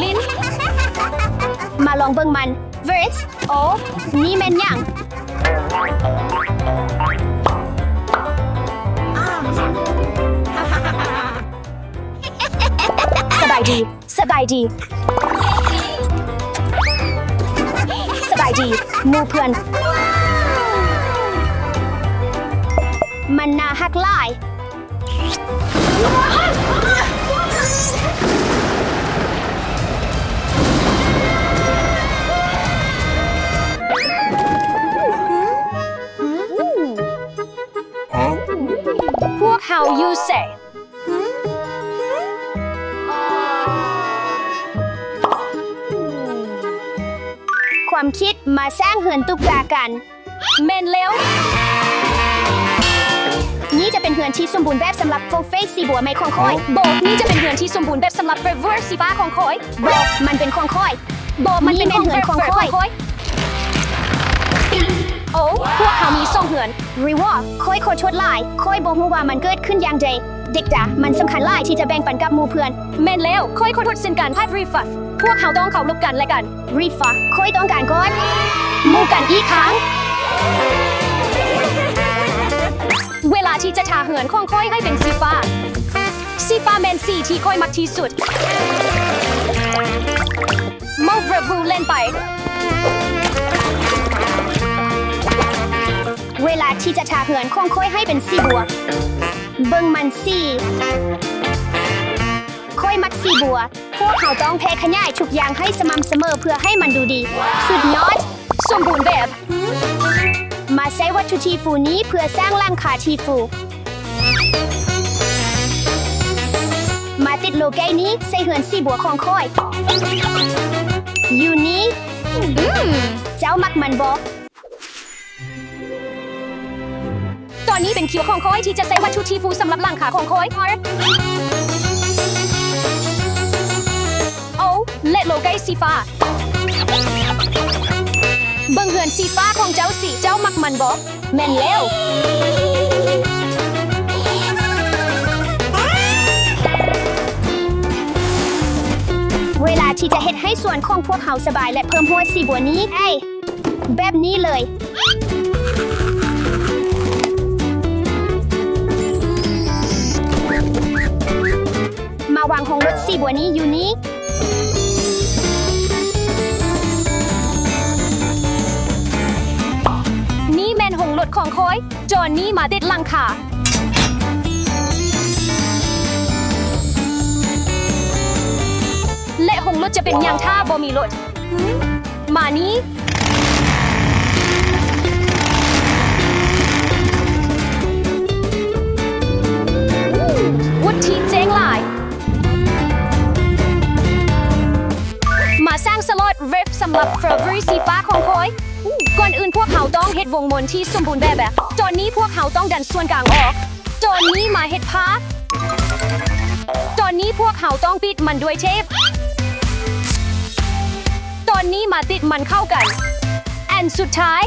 ຫຼິ້ນ. ມາລອງເບິ່ງມັນ. Words. ໂອ ນີ້ແມ່ນຫຍັງ? ສະບາຍດີ. ສະບາຍດີ ສະບາຍດີ ໝູ່ເພື່ອນ. ມັນໜ້າຮັກຫຼາຍ. ພວກເຮົາຢູ່ໃສ? ຄວາມຄິດມາສ້າງເຮືອນຕຸກຕາກັນ. ແມ່ນແລ້ວ. ນີ້ຈະເປັນເຮືອນທີ່ສົມບູນແບບສຳລັບໂຟເຟສສີບົວໃໝ່ຂອງຂ້ອຍ. ບໍ່, ນີ້ຈະເປັນເຮືອນທີ່ສົມບູນແບບສຳລັບເຟເວີສ໌ສີຟ້າຂອງຂ້ອຍ. ບໍ່, ມັນເປັນຂອງຂ້ອຍ. ບໍ່, ມັນເປັນເຮືອນຂອງຂ້ອຍ. ໂອ, ພວກເຮົາມີສອງເຮືອນ. ຣີວອ, ຂ້ອຍຂໍໂທດຫຼາຍ. ຂ້ອຍບໍ່ຮູ້ວ່າມັນເກີດຂຶ້ນຢ່າງໃດ. ເດັກດາ, ມັນສຳຄັນຫຼາຍທີ່ຈະແບ່ງປັນກັບໝູ່ເພື່ອນ. ແມ່ນແລ້ວ, ຂ້ອຍຂໍໂທດເຊັ່ນກັນ. ພາດຣີຟັດ, ພວກເຮົາຕ້ອງເຄົາລົບກັນແລະກັນ. ຣີຟັດ, ຂ້ອຍຕ້ອງການກອດໝູ່ກັນອີກຄັ້ງ. ເວລາທີ່ຈະທາເຮືອນຂອງຂ້ອຍໃຫ້ເປັນສີຟ້າ. ສີຟ້າແມ່ນສີທີ່ຂ້ອຍມັກທີ່ສຸດ. ເມົາເບຣບບລູແລ່ນໄປ. ເວລາທີ່ຈະທາເຮືອນຂອງຂ້ອຍໃຫ້ເປັນສີບົວ. ເບິ່ງມັນຊິ. ຂ້ອຍມັກສີບົວ. ພວກເຮົາຕ້ອງແຜ່ຂະຫຍາຍທຸກຢ່າງໃຫ້ສະໝ່ຳສະເໝີເພື່ອໃຫ້ມັນດູດີ. ສຸດຍອດ. ສົມບູນແບບ. ມາໃຊ້ວັດຖຸທີ່ຟູນີ້ເພື່ອສ້າງຫຼັງຄາທີ່ຟູ. ມາຕິດໂລເກນີ້ໃສ່ເຮືອນສີບົວຂອງຂ້ອຍ. ຢູ່ນີ້. ເຈົ້າມັກມັນບໍ່? ຕອນນີ້ເປັນຄິວຂອງຂ້ອຍທີ່ຈະໃຊ້ວັດຖຸທີ່ຟູສຳລັບຫຼັງຄາຂອງຂ້ອຍ. ໂອ ແລະໂລເກສີຟ້າ. ເບິ່ງເຮືອນສີຟ້າຂອງເຈົ້າຊິ, ເຈົ້າມັກມັນບໍ່? ແມ່ນແລ້ວ. ເວລາທີ່ຈະເຮັດໃຫ້ສວນຂອງພວກເຮົາສະບາຍ ແລະ ເພີ່ມຮົ້ວສີບົວນີ້. ເອີຍ ແບບນີ້ເລີຍ. ມາວາງໂຮງລົດສີບົວນີ້ຢູ່ນີ້. ນີ້ແມ່ນໂຮງລົດຂອງຂ້ອຍ. ຈອນນີ້ມາຕິດຫຼັງຄາ ແລະ ໂຮງລົດຈະເປັນຫຍັງຖ້າບໍ່ມີລົດ? ມານີ້. ວຸດທີເຈັງຫຼາຍ. ມາສ້າງສະຫຼອດເວັບສຳລັບເຟເວີສ໌ສີຟ້າຂອງຂ້ອຍ. ກ່ອນອື່ນພວກເຮົາຕ້ອງເຮັດວົງມົນທີ່ສົມບູນແບບ. ຕອນນີ້ພວກເຮົາຕ້ອງດັນສ່ວນກາງອອກ. ຕອນນີ້ມາເຮັດພາບ. ຕອນນີ້ພວກເຮົາຕ້ອງປິດມັນດ້ວຍເທບ. ຕອນນີ້ມາຕິດມັນເຂົ້າກັນ. ອັນສຸດທ້າຍ,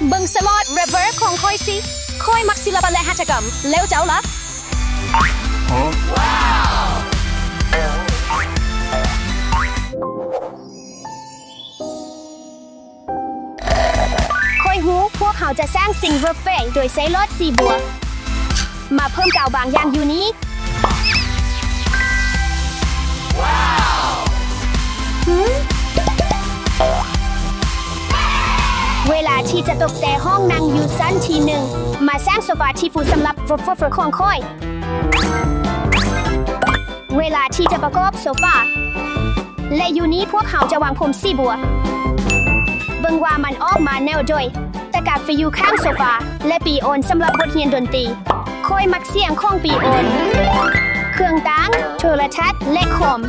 ເບິ່ງສະຫຼອດເວັບຂອງຂ້ອຍຊິ. ຂ້ອຍມັກສິລະປະ ແລະ ຫັດຖະກຳ. ແລ້ວເຈົ້າລະ? ຂ້ອຍຮູ້, ພວກເຮົາຈະສ້າງສິ່ງເວີເຟໂດຍໃຊ້ຫຼອດສີບົວ. ມາເພີ່ມກາວບາງຢ່າງຢູ່ນີ້. ເວລາທີ່ຈະຕົກແຕ່ຫ້ອງນັ່ງຢູ່ຊັ້ນທີໜຶ່ງ, ມາສ້າງໂຊຟາທີ່ຟູສຳລັບເຟເວີຂອງຂ້ອຍ. ເວລາທີ່ຈະປະກອບໂຊຟາ ແລະ ຢູ່ນີ້ພວກເຮົາຈະວາງພົມສີບົວ. ເບິ່ງວ່າມັນອອກມາແນວໃດ. ຕະກາດໄຟຢູ່ຂ້າງໂຊຟາ ແລະ ປີໂອນສຳລັບບົດຮຽນດົນຕີ. ຂ້ອຍມັກສຽງຂອງປີໂອນ, ເຄື່ອງຕ່າງ, ໂທລະທັດ ແລະ ຄອມ.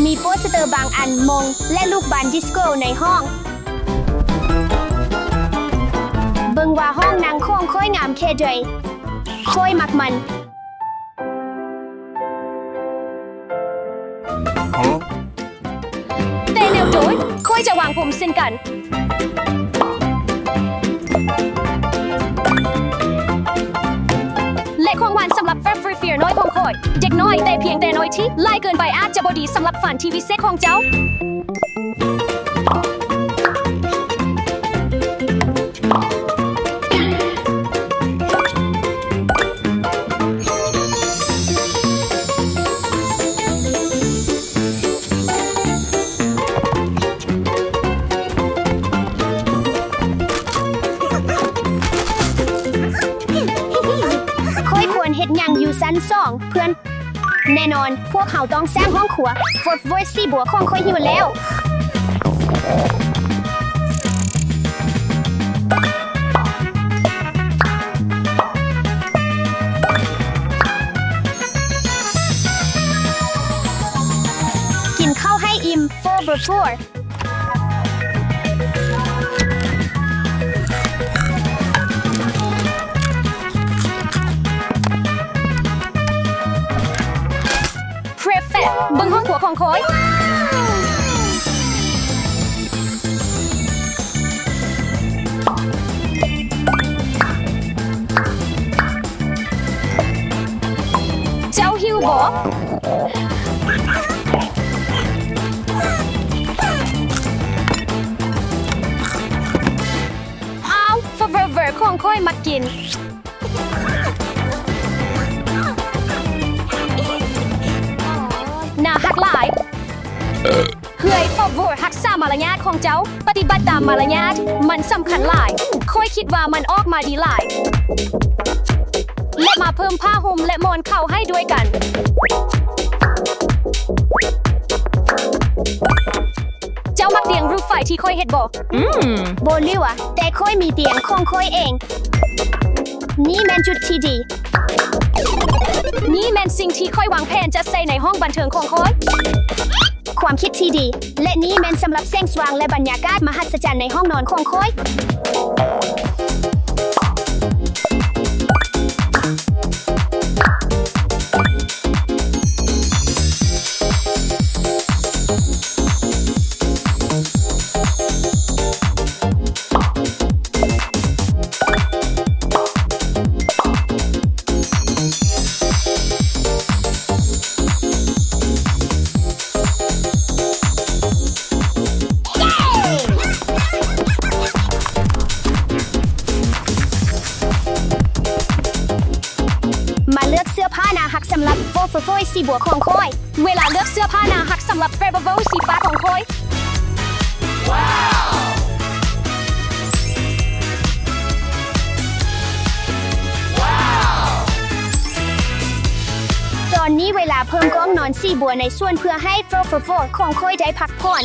ມີໂປສເຕີບາງອັນ, ມົງ ແລະ ລູກບານດິສໂກໃນຫ້ອງ. ເບິ່ງວ່າຫ້ອງນັ່ງຂອງຂ້ອຍງາມແຄ່ໃດ. ຂ້ອຍມັກມັນ. ແຕ່ແນວໂດຍ, ຂ້ອຍຈະວາງຜົມເຊັ່ນກັນ ແລະ ຂອງຫວານສຳລັບເຟຣຟຣີເຟຍນ້ອຍຂອງຂ້ອຍ. ເດັກນ້ອຍ, ແຕ່ພຽງແຕ່ນ້ອຍທີ່ຫຼາຍເກີນໄປອາດຈະບໍ່ດີສຳລັບຝັນທີ່ວິເສດຂອງເຈົ້າ. ຂ້ອຍຄວນເຮັດຫຍັງຢູ່ຊັ້ນສອງ ເພື່ອນ? ແນ່ນອນ, ພວກເຮົາຕ້ອງສ້າງຫ້ອງຄົວ. ຟອດຟອດ ສີບົວຂອງຂ້ອຍຫິວແລ້ວ. ກິນເຂົ້າໃຫ້ອີ່ມ. ຟອດຟອດ ເພຣເຟັດ ເບິ່ງຫ້ອງຄົວຂອງຂ້ອຍ. ເຈົ້າຫິວບໍ່? ອ້າວ ຟອດຟອດ ຂອງຂ້ອຍມັກກິນ. ໜ້າຮັກຫຼາຍ. ເຮີ້ຍ ຟອດຟອດ ຮັກສາມາລະຍາດຂອງເຈົ້າ, ປະຕິບັດຕາມມາລະຍາດ, ມັນສຳຄັນຫຼາຍ. ຂ້ອຍຄິດວ່າມັນອອກມາດີຫຼາຍ. ແລະ ມາເພີ່ມຜ້າຫົ່ມ ແລະ ໝອນເຂົ້າໃຫ້ດ້ວຍກັນ. ເຈົ້າມັກຕຽງຮູບໄຟທີ່ຂ້ອຍເຮັດບໍ່? ອືມ ບໍ່ເຫຼືອ, ແຕ່ຂ້ອຍມີຕຽງຂອງຂ້ອຍເອງ. ນີ້ແມ່ນຈຸດທີ່ດີ. ນີ້ແມ່ນສິ່ງທີ່ຂ້ອຍວາງແຜນຈະໃສ່ໃນຫ້ອງບັນເທີງຂອງຂ້ອຍ. ຄວາມຄິດທີ່ດີ. ແລະ ນີ້ແມ່ນສຳລັບແສງສະຫວ່າງ ແລະ ບັນຍາກາດມະຫັດສະຈັນໃນຫ້ອງນອນຂອງຂ້ອຍ. ມາເລືອກເສື້ອຜ້າໜ້າຮັກສຳລັບ Four Four Four ສີບົວຂອງຂ້ອຍ. ເວລາເລືອກເສື້ອຜ້າໜ້າຮັກສຳລັບ Four Four Four ສີຟ້າຂອງຂ້ອຍ. ຕອນນີ້ເວລາເພີ່ມກ້ອງນອນສີບົວໃນສວນ ເພື່ອໃຫ້ Four Four Four ຂອງຂ້ອຍໄດ້ພັກຜ່ອນ.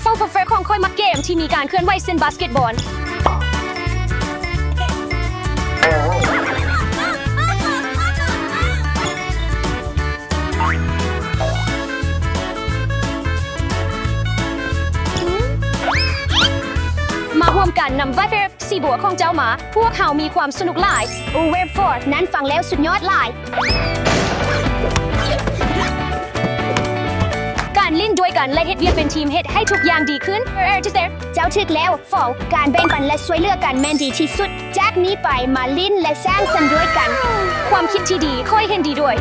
Four Four Four ຂອງຂ້ອຍມັກເກມທີ່ມີການເຄື່ອນໄຫວເຊັ່ນບາສເກັດບອນ. ມາຮ່ວມກັນນຳ Four Four Four ສີບົວຂອງເຈົ້າມາ. ພວກເຮົາມີຄວາມສະໜຸກຫຼາຍ. Four Four Four ນັ້ນຟັງແລ້ວສຸດຍອດຫຼາຍ. ການຫຼິ້ນດ້ວຍກັນ ແລະ ເຮັດວຽກເປັນທີມເຮັດໃຫ້ທຸກຢ່າງດີຂຶ້ນ. ເຈົ້າຖືກແລ້ວ Four. ການແບ່ງປັນ ແລະ ຊ່ວຍເຫຼືອກັນແມ່ນດີທີ່ສຸດ. ຈາກນີ້ໄປມາຫຼິ້ນ ແລະ ສ້າງສັນດ້ວຍກັນ. ຄວາມຄິດທີ່ດີ, ຂ້ອຍເຫັນດີດ້ວຍ.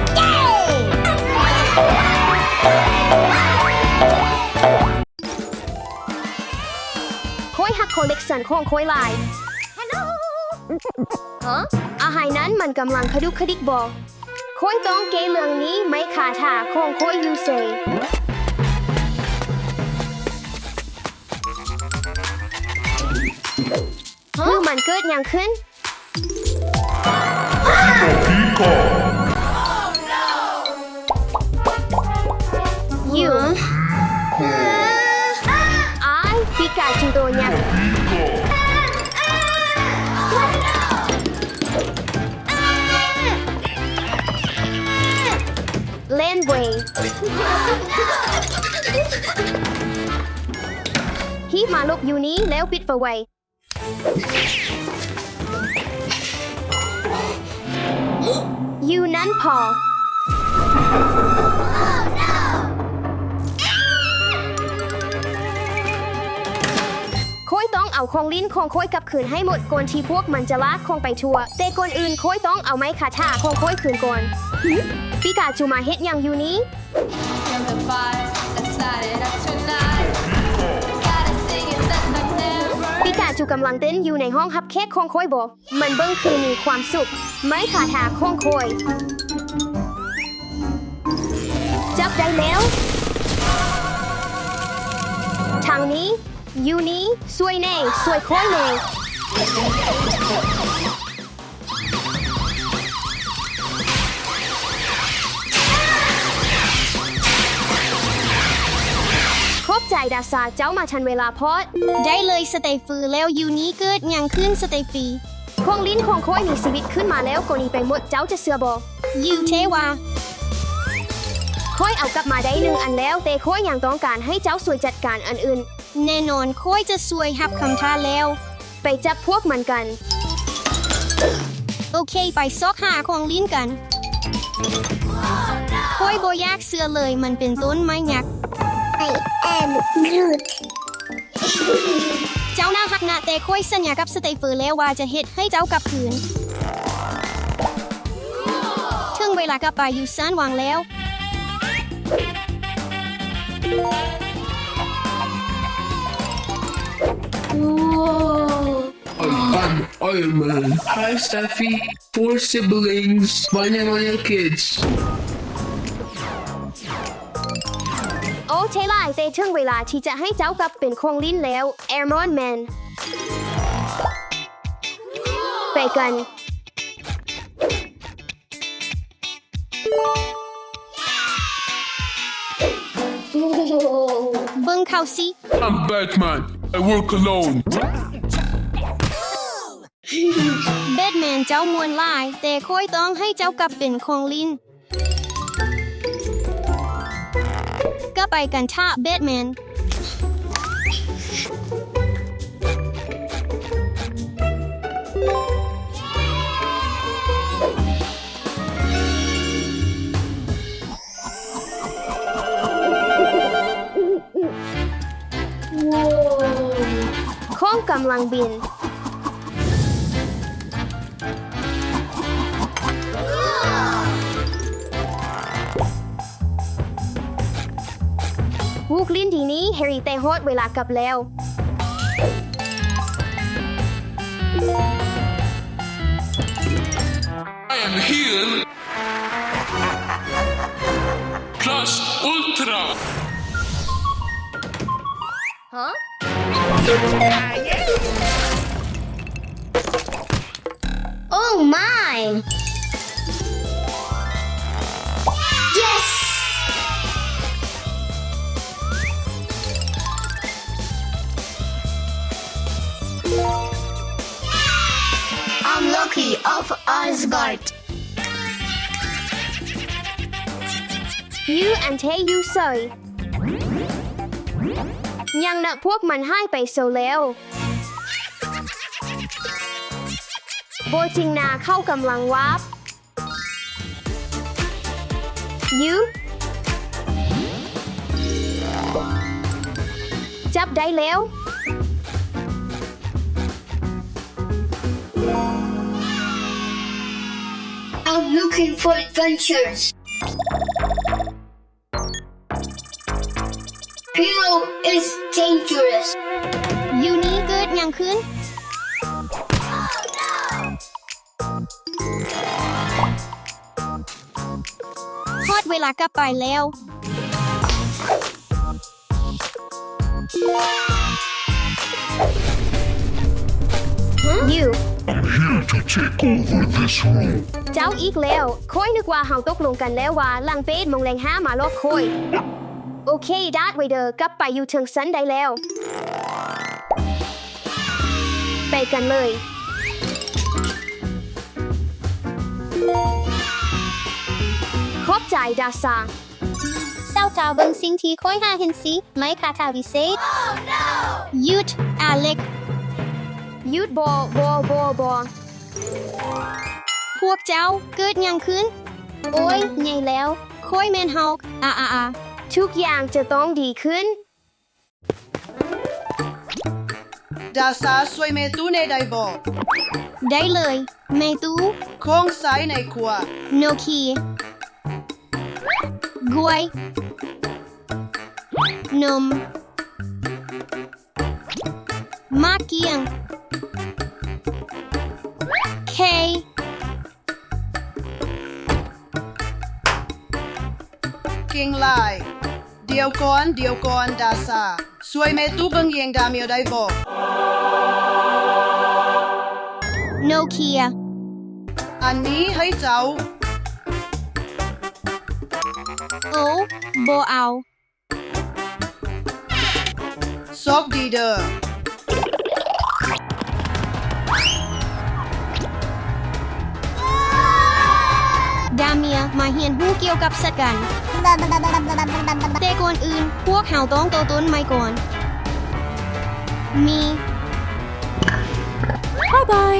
ຂ້ອຍຮັກຄໍເລັກຊັນຂອງຂ້ອຍຫຼາຍ. ຮະ? ອາຫານນັ້ນມັນກຳລັງຂະດຸກຂະດິກບໍ? ຂ້ອຍຕ້ອງແກ້ເລື່ອງນີ້. ໄມ້ຄາຖາຂອງຂ້ອຍຢູ່ໃສ? ຄືມັນເກີດຫຍັງຂຶ້ນ? ຢູ່ ອ້າຍ ປີກາຈູໂຕຍັກ. ເລ່ນເວີຍ. ຮີບມາຫຼົບຢູ່ນີ້ແລ້ວປິດຝາໄວ້. ຢູ່ນັ້ນພໍ. ຂ້ອຍຕ້ອງ ເອົາຂອງຫຼິ້ນຂອງຂ້ອຍກັບຄືນໃຫ້ໝົດ ກ່ອນທີ່ພວກມັນຈະລາກຂອງໄປທົ່ວ. ແຕ່ກ່ອນອື່ນ ຂ້ອຍຕ້ອງເອົາໄມ້ຄາຖາຂອງຂ້ອຍຄືນກ່ອນ. ປີກາຈູມາເຮັດຫຍັງຢູ່ນີ້? ປີກາຈູກຳລັງເຕັ້ນຢູ່ໃນຫ້ອງຮັບແຂກຂອງຂ້ອຍບໍ? ມັນເບິ່ງຄືມີຄວາມສຸກ. ໄມ້ຄາຖາຂອງຂ້ອຍ ຈັບໄດ້ແລ້ວ. ທາງນີ້ ຢູ່ນີ້ ຊ່ວຍແດ່ ຊ່ວຍຂ້ອຍແດ່. ຂອບໃຈດາຊາ ເຈົ້າມາທັນເວລາພໍດ. ໄດ້ເລີຍສະເຕຟີ. ແລ້ວຢູ່ນີ້ເກີດຫຍັງຂຶ້ນສະເຕຟີ? ຂອງຫຼິ້ນຂອງຂ້ອຍມີຊີວິດຂຶ້ນມາແລ້ວ ກໍໜີໄປໝົດ ເຈົ້າຈະເຊື່ອບໍ່? ຢູ່ເທວາ ຂ້ອຍເອົາກັບມາໄດ້ໜຶ່ງອັນແລ້ວ ແຕ່ຂ້ອຍຍັງຕ້ອງການໃຫ້ເຈົ້າຊ່ວຍຈັດການອັນອື່ນ. ແນ່ນອນ ຂ້ອຍຈະຊ່ວຍຮັບຄຳທ້າແລ້ວ. ໄປຈັບພວກມັນກັນ. ໂອເຄ ໄປຊອກຫາຂອງຫຼິ້ນກັນ. ຂ້ອຍບໍ່ຢາກເຊື່ອເລີຍ ມັນເປັນຕົ້ນໄມ້ຍັກ. I am Groot. ເຈົ້າໜ້າຮັກນະ ແຕ່ຂ້ອຍສັນຍາກັບສະເຕຟີແລ້ວວ່າຈະເຮັດໃຫ້ເຈົ້າກັບຄືນ. ເຖິງເວລາກັບໄປຢູ່ຊັ້ນຫວ່າງແລ້ວ. Whoa. I am Iron Man. Hi, Steffi. Four siblings. Manya, manya kids. ໂອ້ ເທ່ຫຼາຍ ແຕ່ເຖິງເວລາທີ່ຈະໃຫ້ເຈົ້າກັບເປັນຂອງຫຼິ້ນແລ້ວ Iron Man. ໄປກັນ. ເບິ່ງເຂົາຊິ. I'm Batman. I work alone. ແບດແມນ ເຈົ້າມ່ວນຫຼາຍ ແຕ່ຂ້ອຍຕ້ອງໃຫ້ເຈົ້າກັບເປັນຂອງຫຼິ້ນ. ກໍໄປກັນເຖາະ ແບດແມນ. ຂອງກຳລັງບິນ. ລູກຫຼິ້ນດີນີ້ ແຮຣີ ແຕ່ຮອດເວລາກັບແລ້ວ. I am here. Plus Ultra. Huh? Oh my! Yes! I'm Loki of Asgard. You and Tay, you say. ຍັງນະ ພວກມັນຫາຍໄປເສີຍແລ້ວ. ບໍ່ຈິງນາ ເຂົາກຳລັງວາບ. You ຈັບໄດ້ແລ້ວ. I'm looking for adventures. Hero is dangerous. ຢູ່ນີ້ເກີດຫຍັງຂຶ້ນ? ຮອດເວລາກັບໄປແລ້ວ. ຢູ່ I'm here to take over this room. ເຈົ້າອີກແລ້ວ. ຂ້ອຍນຶກວ່າເຮົາຕົກລົງກັນແລ້ວວ່າຫຼັງແປດໂມງແລງຫ້າມາຫຼອກຂ້ອຍ. ໂອເຄ ດາດເວເດີ ກັບໄປຢູ່ເທິງຊັ້ນໄດ້ແລ້ວ. ໄປກັນເລີຍ. ຂອບໃຈ ດາຊາ. ເຈົ້າຈະເບິ່ງສິ່ງທີ່ຂ້ອຍຫາເຫັນຊິ ໄມ້ຄາຖາວິເສດ. ຢຸດ ອາເລັກ. ຢຸດ ບໍ່ ບໍ່ ບໍ່ ບໍ່. ພວກເຈົ້າເກີດຫຍັງຂຶ້ນ? ໂອ້ຍ ໃຫຍ່ແລ້ວ. ຂ້ອຍແມ່ນຮອກ ອາ ອາ ອາ. ທຸກຢ່າງຈະຕ້ອງດີຂຶ້ນ. ດາຊາ ຊ່ວຍແມ່ຕູ້ແດ່ໄດ້ບໍ່? ໄດ້ເລີຍ ແມ່ຕູ້. ຂອງໃຊ້ໃນຄົວ. ໂນເຄຍ. ກ້ວຍ. ນົມ. ໝາກກ້ຽງ. ໄຂ່. ເກັ່ງຫຼາຍ. ດຽວກ່ອນ, ດຽວກ່ອນ, ດາຊາ, ຊ່ວຍແມ່ຕູ້ເບິ່ງແຍງດາເມຍໄດ້ບໍ່? ໂນເຄຍ. ອັນນີ້ໃຫ້ເຈົ້າ. ໂອ້, ບໍ່ເອົາ. ໂຊກດີເດີ້. ດາເມຍ ມາຮຽນຮູ້ກ່ຽວກັບສັດກັນ. ແຕ່ກ່ອນອື່ນ, ພວກເຮົາຕ້ອງໂຕຕົ້ນໄມ້ກ່ອນ. ມີ ບາຍບາຍ.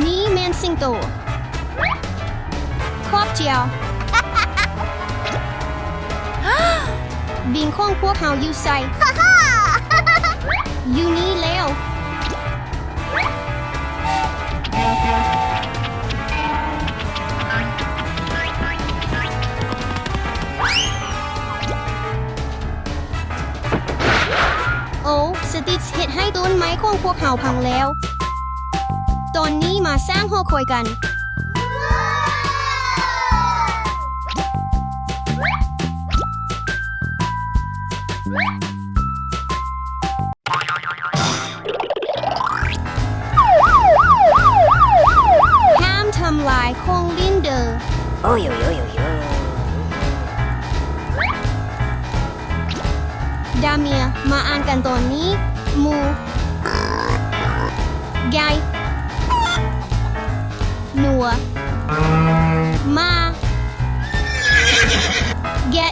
ນີ້ແມ່ນສິງໂຕ. ຂອບໃຈ. ບິງຂອງພວກເຮົາຢູ່ໃສ? ຢູ່ນີ້ແລ້ວ. ໂອ ສະຕິດເຮັດໃຫ້ຕົ້ນໄມ້ຂອງພວກເຮົາພັງແລ້ວ. ຕອນນີ້ມາສ້າງຫໍຄອຍກັນ. ຫ້າມທຳລາຍຂອງຫຼິ້ນເດີ້. ໂອ້ຍໂອ້ຍໂອ້ຍໂອ້ຍໂອ້ຍ. ດາເມຍ ມາອ່ານກັນຕອນນີ້. ໝູ. ໄກ່. ນົວ. ໝາ. ແກະ.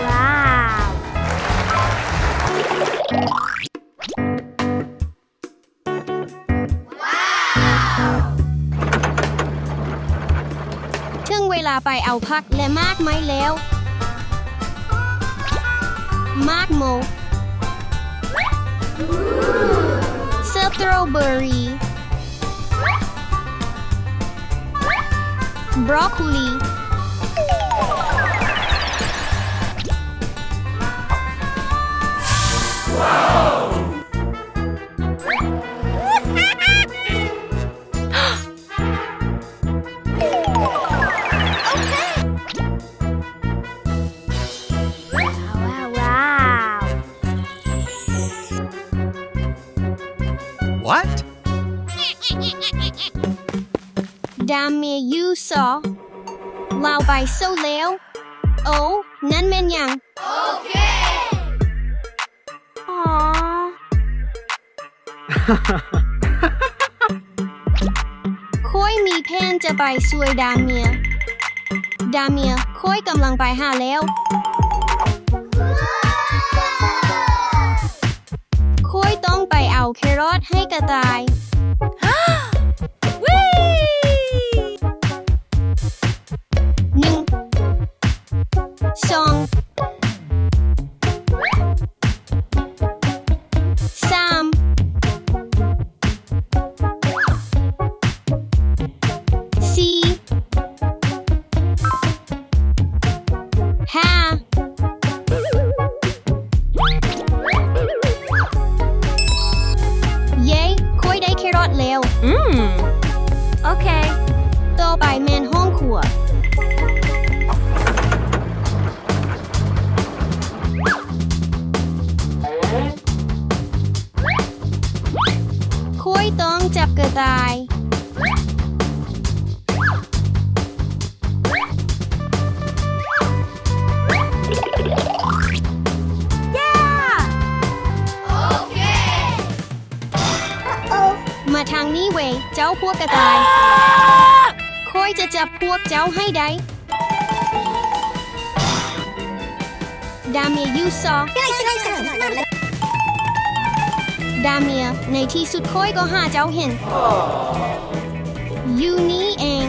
ວ້າວ. ເຖິງເວລາໄປເອົາຜັກ ແລະ ໝາກໄມ້ແລ້ວ. ໝາກໂມ. ສະຕໍເບີຣີ. ບຣອກໂຄລີ. ວ້າວ ວ້າວ ວ້າວ. What? ດາເມຍ ຢູໂຊ. ລາວໄປໂຊແລ້ວ. ໂອ ນັ້ນແມ່ນຫຍັງ? ອໍ ຂ້ອຍມີແຜນຈະໄປຊ່ວຍດາເມຍ. ດາເມຍ, ຂ້ອຍກຳລັງໄປຫາແລ້ວ. ຂ້ອຍຕ້ອງໄປເອົາແຄຣອດໃຫ້ກະຕ່າຍ. ວິ! ໜຶ່ງ ສອງ ສາມ ສີ່ ຫ້າ ເຢ້ ຂ້ອຍໄດ້ແຄຣອດແລ້ວ. ອືມ ໂອເຄ. ຕໍ່ໄປແມ່ນຫ້ອງຄົວ. ຂ້ອຍຕ້ອງຈັບກະຕ່າຍ. ເຢ້! ໂອເຄ. ມາທາງນີ້ເວີຍ ເຈົ້າພວກກະຕ່າຍ. ຂ້ອຍຈະຈັບພວກເຈົ້າໃຫ້ໄດ້. ດາເມຍ ຢູໂຊ. ດາເມຍ, ໃນທີ່ສຸດຂ້ອຍກໍຫາເຈົ້າເຫັນ. ຢູ່ນີ້ເອງ.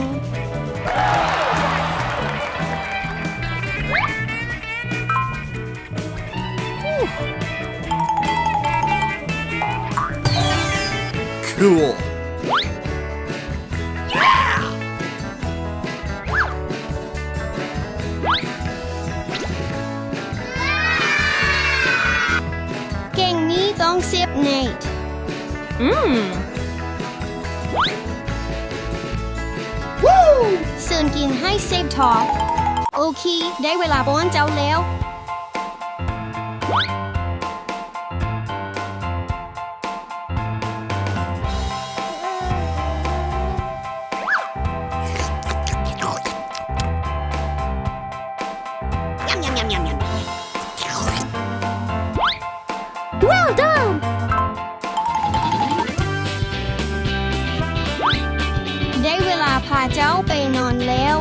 Cool. ເກັ່ງນີ້ຕ້ອງເຊັບແນ່. ອືມ ເຊີນກິນໃຫ້ເຊັບເທາະ. ໂອເຄ ໄດ້ເວລາປ້ອນເຈົ້າແລ້ວ. ໄດ້ເວລາພາເຈົ້າໄປນອນແລ້ວ.